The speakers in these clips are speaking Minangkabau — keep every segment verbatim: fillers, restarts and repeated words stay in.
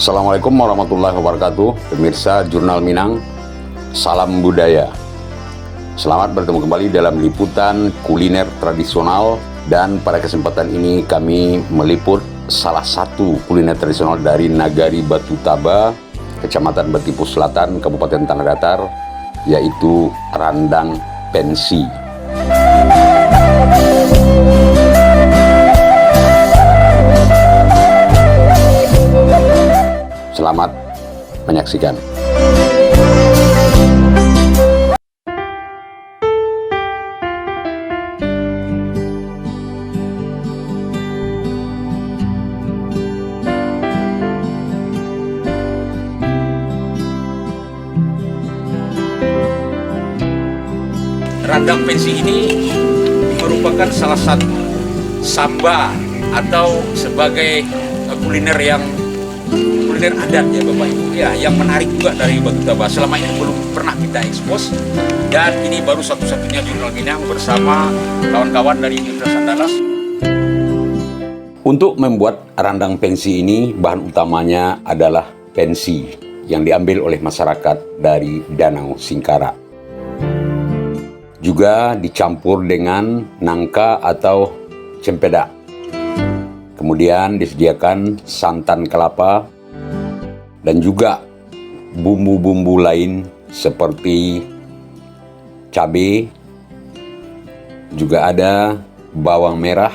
Assalamualaikum warahmatullahi wabarakatuh. Pemirsa Jurnal Minang, salam budaya. Selamat bertemu kembali dalam liputan kuliner tradisional, dan pada kesempatan ini kami meliput salah satu kuliner tradisional dari Nagari Batu Taba, Kecamatan Batipuh Selatan, Kabupaten Tanah Datar, yaitu randang pensi. Selamat menyaksikan. Randang pensi ini merupakan salah satu samba atau sebagai, eh, kuliner yang, kuliner adat ya Bapak Ibu ya, yang menarik juga dari Batu Taba. Selama ini belum pernah kita ekspos, dan ini baru satu-satunya Jurnal Minang bersama kawan-kawan dari Universitas Andalas. Untuk membuat randang pensi ini, bahan utamanya adalah pensi yang diambil oleh masyarakat dari Danau Singkarak. Juga dicampur dengan nangka atau cempedak. Kemudian disediakan santan kelapa dan juga bumbu-bumbu lain seperti cabe, juga ada bawang merah,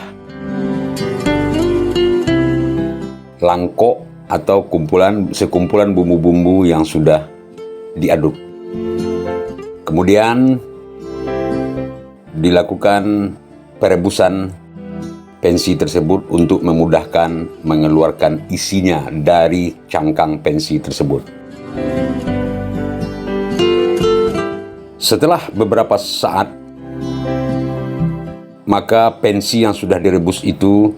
langkok atau kumpulan, sekumpulan bumbu-bumbu yang sudah diaduk. Kemudian dilakukan perebusan pensi tersebut untuk memudahkan mengeluarkan isinya dari cangkang pensi tersebut. Setelah beberapa saat, maka pensi yang sudah direbus itu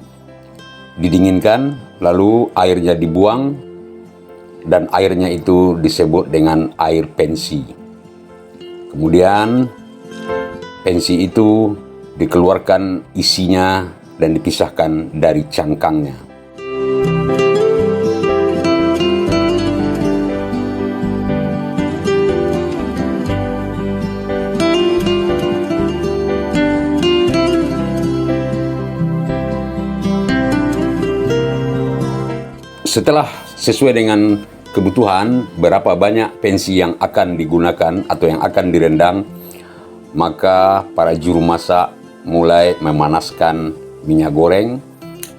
didinginkan, lalu airnya dibuang, dan airnya itu disebut dengan air pensi. Kemudian, pensi itu dikeluarkan isinya dan dipisahkan dari cangkangnya. Setelah sesuai dengan kebutuhan, berapa banyak pensi yang akan digunakan atau yang akan direndang, maka para juru masak mulai memanaskan minyak goreng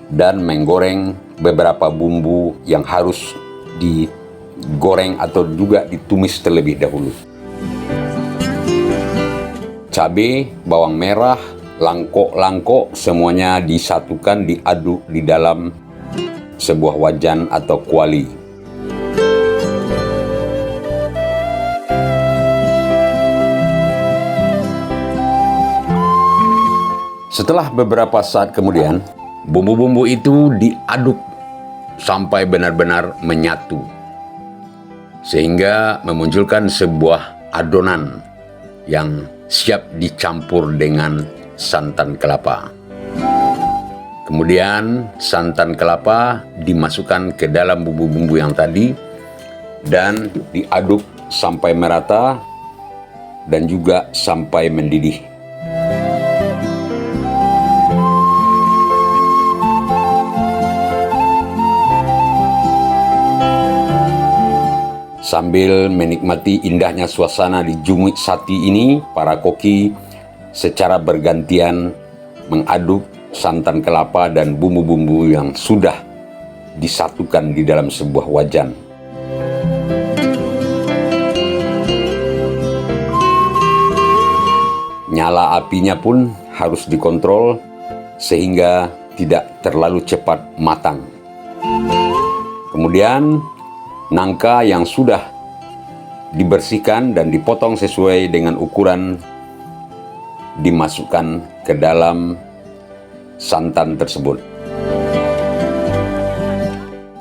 dan menggoreng beberapa bumbu yang harus digoreng atau juga ditumis terlebih dahulu. Cabe, bawang merah, langkok-langkok, semuanya disatukan, diaduk di dalam sebuah wajan atau kuali. Setelah beberapa saat kemudian, bumbu-bumbu itu diaduk sampai benar-benar menyatu, sehingga memunculkan sebuah adonan yang siap dicampur dengan santan kelapa. Kemudian, santan kelapa dimasukkan ke dalam bumbu-bumbu yang tadi dan diaduk sampai merata dan juga sampai mendidih. Sambil menikmati indahnya suasana di Jumuik Sati ini, para koki secara bergantian mengaduk santan kelapa dan bumbu-bumbu yang sudah disatukan di dalam sebuah wajan. Nyala apinya pun harus dikontrol sehingga tidak terlalu cepat matang. Kemudian, nangka yang sudah dibersihkan dan dipotong sesuai dengan ukuran dimasukkan ke dalam santan tersebut.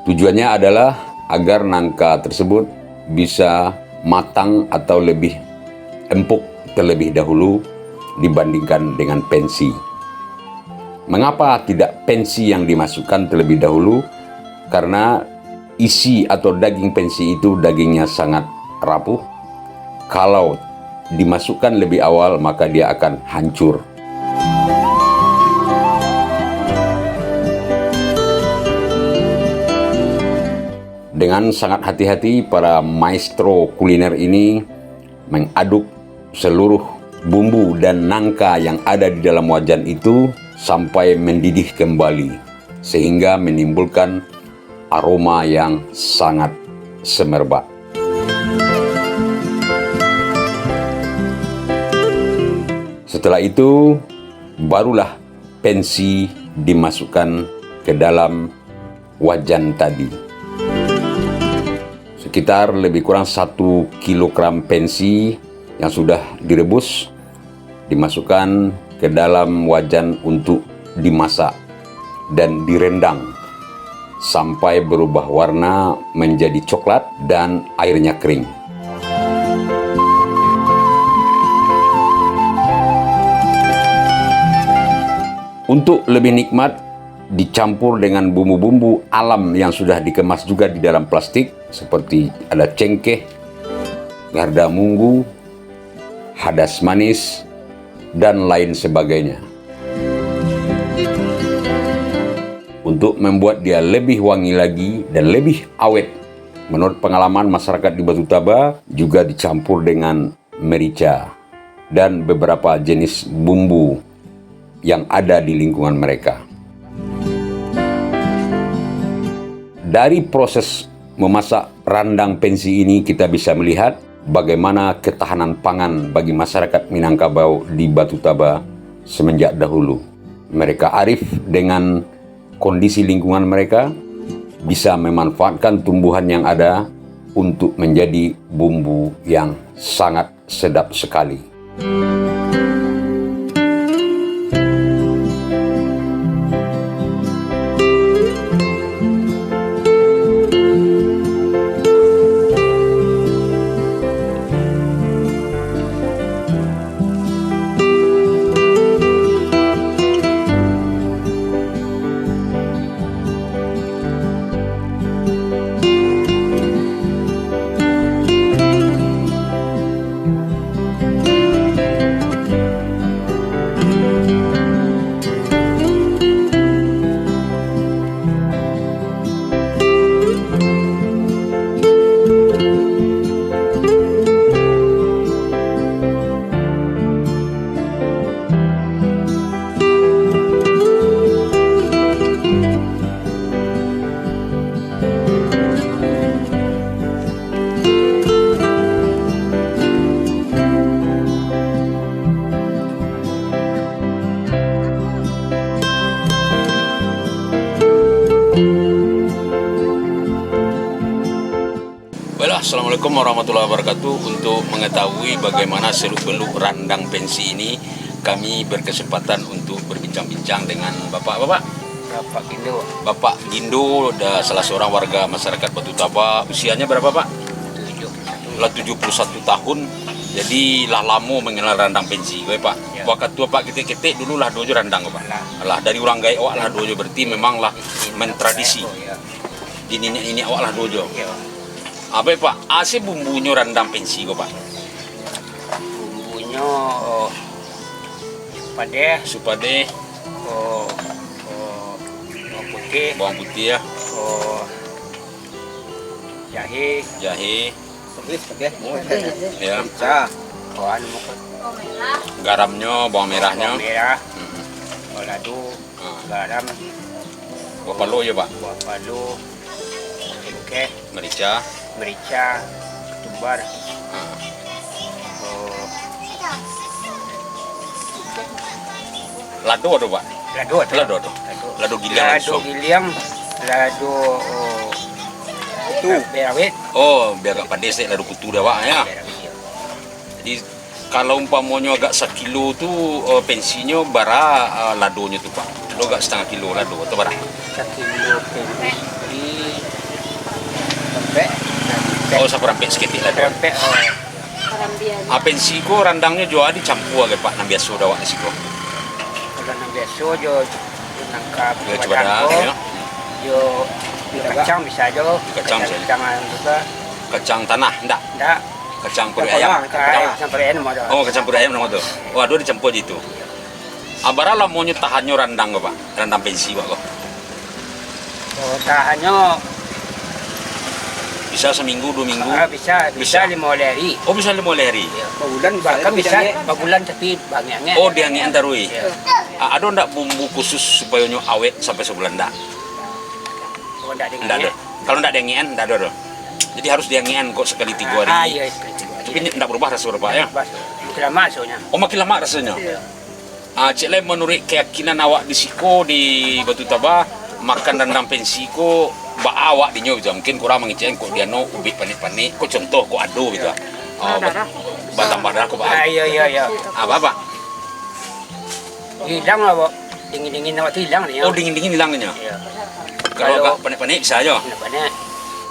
Tujuannya adalah agar nangka tersebut bisa matang atau lebih empuk terlebih dahulu dibandingkan dengan pensi. Mengapa tidak pensi yang dimasukkan terlebih dahulu? Karena isi atau daging pensi itu dagingnya sangat rapuh. Kalau dimasukkan lebih awal, maka dia akan hancur. Dengan sangat hati-hati, para maestro kuliner ini mengaduk seluruh bumbu dan nangka yang ada di dalam wajan itu sampai mendidih kembali, sehingga menimbulkan aroma yang sangat semerbak. Setelah itu, barulah pensi dimasukkan ke dalam wajan tadi. Sekitar lebih kurang satu kilogram pensi yang sudah direbus dimasukkan ke dalam wajan untuk dimasak dan direndang sampai berubah warna menjadi coklat dan airnya kering. Untuk lebih nikmat, dicampur dengan bumbu-bumbu alam yang sudah dikemas juga di dalam plastik, seperti ada cengkeh, garda munggu, hadas manis, dan lain sebagainya. Untuk membuat dia lebih wangi lagi dan lebih awet, menurut pengalaman masyarakat di Batu Taba, juga dicampur dengan merica dan beberapa jenis bumbu yang ada di lingkungan mereka. Dari proses memasak randang pensi ini, kita bisa melihat bagaimana ketahanan pangan bagi masyarakat Minangkabau di Batu Taba semenjak dahulu. Mereka arif dengan kondisi lingkungan mereka, bisa memanfaatkan tumbuhan yang ada untuk menjadi bumbu yang sangat sedap sekali. Baiklah, assalamualaikum warahmatullahi wabarakatuh. Untuk mengetahui bagaimana seluk-beluk randang pensi ini, kami berkesempatan untuk berbincang-bincang dengan Bapak. Bapak? Bapak Gindo. Bapak Gindo, da-, salah seorang warga masyarakat Batu Taba. Usianya berapa, Pak? Tujuh puluh satu. Lah tujuh puluh satu tahun. Jadi, lah lamo mangelola randang pensi, ko, Pak? Ya. Wakatu Apak ketek-ketek dulu lah ado jo randang, Pak? Lah. Lah, dari urang gaek awak lah ado jo, berarti memang lah mentradisi. Oh, ya. Di niniak-niniak awak lah ado jo. Iya. Apo, Pak? A se bumbunyo randang pensi ko, Pak? Bumbunyo, oh, padeh. Supadeh. Oh, oh, bawang putih. Bawang putih, ya. Oh, jahe. Jahe. Padeh, padeh. Ya. Merica. Oh, anu, garamnyo, bawang merahnyo. Bawang merah. Mm-mm. Oh, lado. Ah. Garam. Buah palo jo, Pak? Buah palo, cengkeh. Merica. Merica, ketumbar. Ah. Oh. Lado ado, Pak? Lado ado. Lado ado. Lado. Lado giliang. Lado langsung. Giliang, lado, oh, kutu. Cabe rawit. Oh, biar agak padeh, lado kutu dek awak, ya. Cabe rawit, ya. Jadi, kalau umpamonyo agak sakilo tu, eh, pensinyo bara, eh, ladonyo tu, Pak? Ado agak satangah kilo lado atau bara? Sakilo pensi, saparampek. Oh, saparampek saketek lado. Saparampek, oh. Ah, pensi ko randangnyo juo dicampua ka, Pak, nan biaso dek awak di siko? Kalau nan biaso jo, jo nangka jo cubadak, ko, ya. Jo Kacang bisa jo. Kacang bisa. Kacang anu tu. Kacang tanah, ndak? Ndak. Kacang paruik ayam. Kacang paruik ayam. Ah, kacang paruik ayam namo tu. Oh, kacang paruik ayam namo tu. Oh, ado dicampur di situ. Ah, bara lamonyo tahannyo randang ko, Pak? Randang pensi, Pak, ko? Oh, tahannyo bisa saminggu, duo minggu? Ah, bisa, bisa. Bisa limo baleh ari. Oh, bisa limo baleh ari? Iyo. Babulan bisa. Bahkan bisa babulan, tapi baangek-angek. Oh, diangek-an taruih. Iyo. Ah, ado ndak bumbu khusus supayonyo awet sampai sabulan, ndak? Oh, ndak diangek-an. Ndak ado. Kalau ndak diangek-an, ndak ado doh. Jadi harus diangek-an kok sakali tigo ari. Ah, iyo, sakali tigo ari. Tapi ndak barubah raso, Pak, yo? Ndak barubah. Makin lamo rasonyo. Oh, makin lamo rasonyo? Iyo. Ah, cek lai, manuruik kayakinan awak di siko di Batu Taba, makan randang pensi ko baa awak dinyo gitu. Mungkin urang mangecek kok di anu ubek panek-panek, kok contoh kok ado gitu. Ah, batambah darah kok baa. Ah, iyo, iyo, iyo. Apa, Pak? Hilang lah, Pak. Dingin-dingin awak tu hilang nyo. Oh, dingin-dingin hilang nyo. Iyo. Kalau agak panek-panek bisa jo. Panek-panek.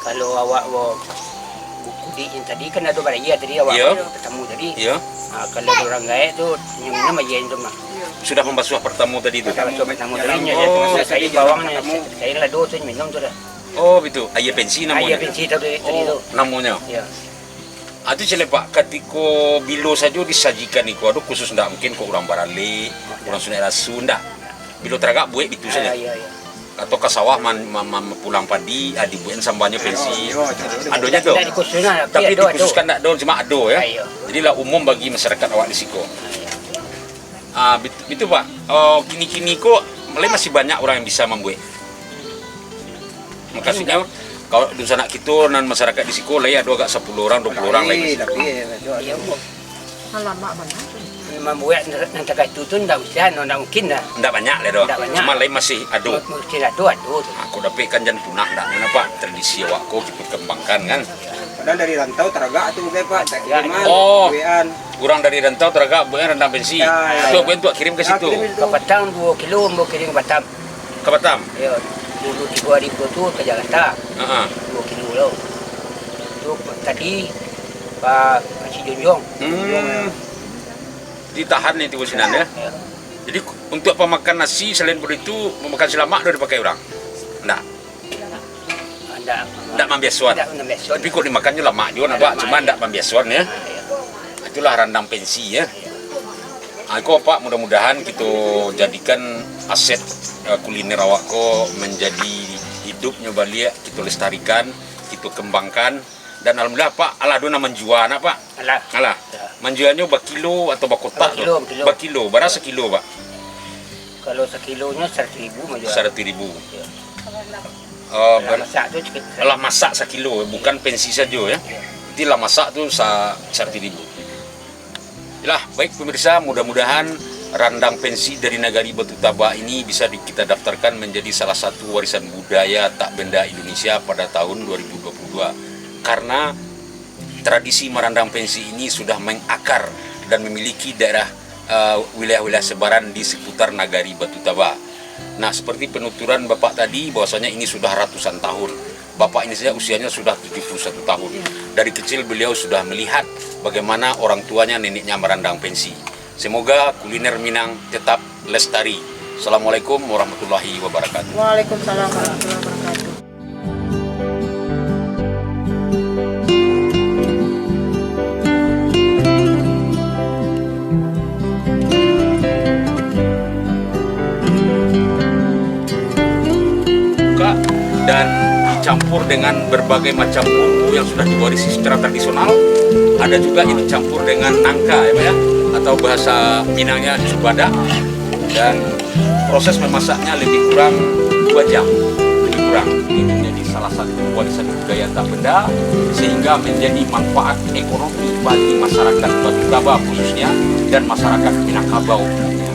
Kalau awak, Pak, Kudik yang tadi kan ado baraia tadi awak, iyo, batamu tadi. Iyo. Ah, kalau urang gaek tu, minum aia tu mah. Sudah mambasuah partamu tadi tu? Sudah mambasuah partamu tadi, oh, nyo, nyo, nyo, bawang nyo, nyo, lado tu minum tu dah. Oh, bitu. Aia pensi namonyo? Aia pensi tadi, tadi tu. Oh, namonyo? Iyo. Ah, tu cek lai, Pak, katiko bilo sajo disajikan iko, ado khusus ndak? Mungkin kok urang baralek, urang sunat rasu, ndak? Bilo taragak buek bitu sajo. Ah, iyo, iyo. Atau ka sawah man-, man-, man-, pulang padi, ah, dibuekan sambahnyo pensi. Oh, iyo, ado, ado. Adonyo tu. Ndak dikhususkan, tapi ado, ado. Tapi dikhususkan ndak ado, cuma ado, yo. Ah, iyo. Jadi lah umum bagi masyarakat awak di siko. Ah, iyo. Ah, bit-, bitu, Pak. Oh, kini-kini ko lai masih banyak urang yang bisa mambuek. Maksudnyo, kalau dunsanak kito nan masyarakat di siko lai ado agak sapuluah urang, duo puluah urang lai masih. Tapi, tapi, eh, ado, ado. Iyo, Pak. Alamak, banyak tu. Mambuek nan takah itu tu ndak usah, ndak mungkin dah. Ndak banyak lai doh. Ndak banyak. Cuma lai masih ado. Mungkin ado, ado tu. Ah, kok dapek kan jan punah ndak, kenapa tradisi awak ko kito kembangkan kan. Padahal dari rantau taragak tu, Pak, tak kiriman, oh, buekan. Urang dari rantau taragak buekan randang pensi. Ya, ya. Tu buekan tu kirim ka situ. Ka Patang duo kilo, ambo kirim ka Patang. Ka Batam? Iyo, dulu tigo ari ko tu ka Jakarta. Ha, ha. Duo kilo lo. Tu tadi pa, pa Cijonjong. Hmm. Ditahan ni tibo sinan, yo? Iyo. Jadi, untuak pamakan nasi, salain pado itu, mamakan nasi lamak ado dipakai urang? Ndak. Ndak. Ndak mambiasoan? Ndak mambiasoan. Tapi kok dimakannyo lamak juo, ndak, lamak, cuma ndak mambiasoan, yo? Ah, iyo. Itulah randang pensi, yo. Ah, iko, Pak, mudah-mudahan kito jadikan aset, eh, kuliner awak ko manjadi hidupnyo baliak, kito lestarikan, kito kembangkan. Dan alhamdulillah, Pak, alah ado nan manjua nak, Pak? Alah. Alah. Yo. Manjuanyo bakilo atau bakotak tu? Bakilo, bakilo. Bakilo. Bara sakilo, Pak? Kalau sakilonyo saratuih ribu manjua. Saratuih ribu. Yo. Oh, lah ber-, masak tu cakap. Lah masak sakilo, bukan pensi sajo, yo. Yo. Jadi lah masak tu sa-, saratuih ribu. Yalah, baik pemirsa, mudah-mudahan randang pensi dari Nagari Batu Taba ini bisa di-, kita daftarkan menjadi salah satu warisan budaya tak benda Indonesia pada tahun dua ribu dua puluh dua. Karena tradisi marandang pensi ini sudah mengakar dan memiliki daerah, eh, wilayah-wilayah sebaran di seputar Nagari Batu Taba. Nah, seperti penuturan Bapak tadi, bahwasanya ini sudah ratusan tahun. Bapak ini saja usianya sudah tujuh puluh satu tahun. Dari kecil beliau sudah melihat bagaimana orang tuanya, neneknya merandang pensi. Semoga kuliner Minang tetap lestari. Assalamualaikum warahmatullahi wabarakatuh. Waalaikumsalam warahmatullahi wabarakatuh. Buka dan dicampur dengan berbagai macam bumbu yang sudah diwarisi secara tradisional. Ada juga yang dicampur dengan nangka, ya, Pak, ya, atau bahasa Minangnya cubadak. Dan proses memasaknya lebih kurang dua jam, lebih kurang. Ini menjadi salah satu warisan budaya tak benda, sehingga menjadi manfaat ekonomi bagi masyarakat Batu Taba khususnya dan masyarakat Minangkabau umumnya.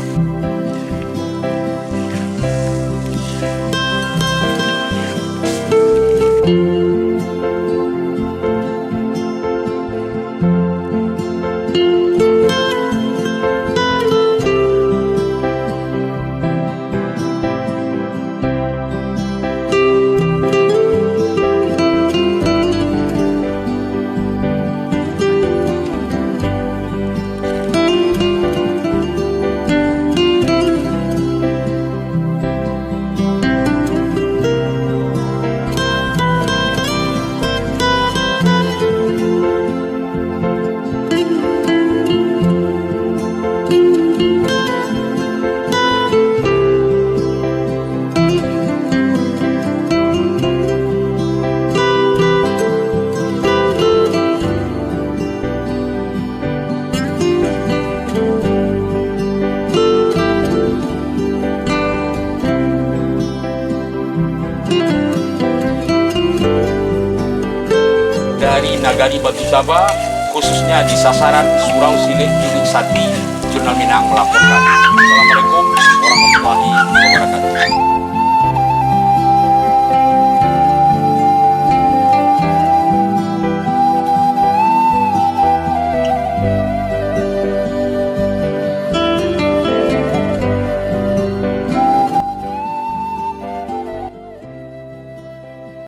Gari Batu Saba, khususnya di sasaran Surau Silek Julik Sati, Jurnal Minang melaporkan. Assalamualaikum.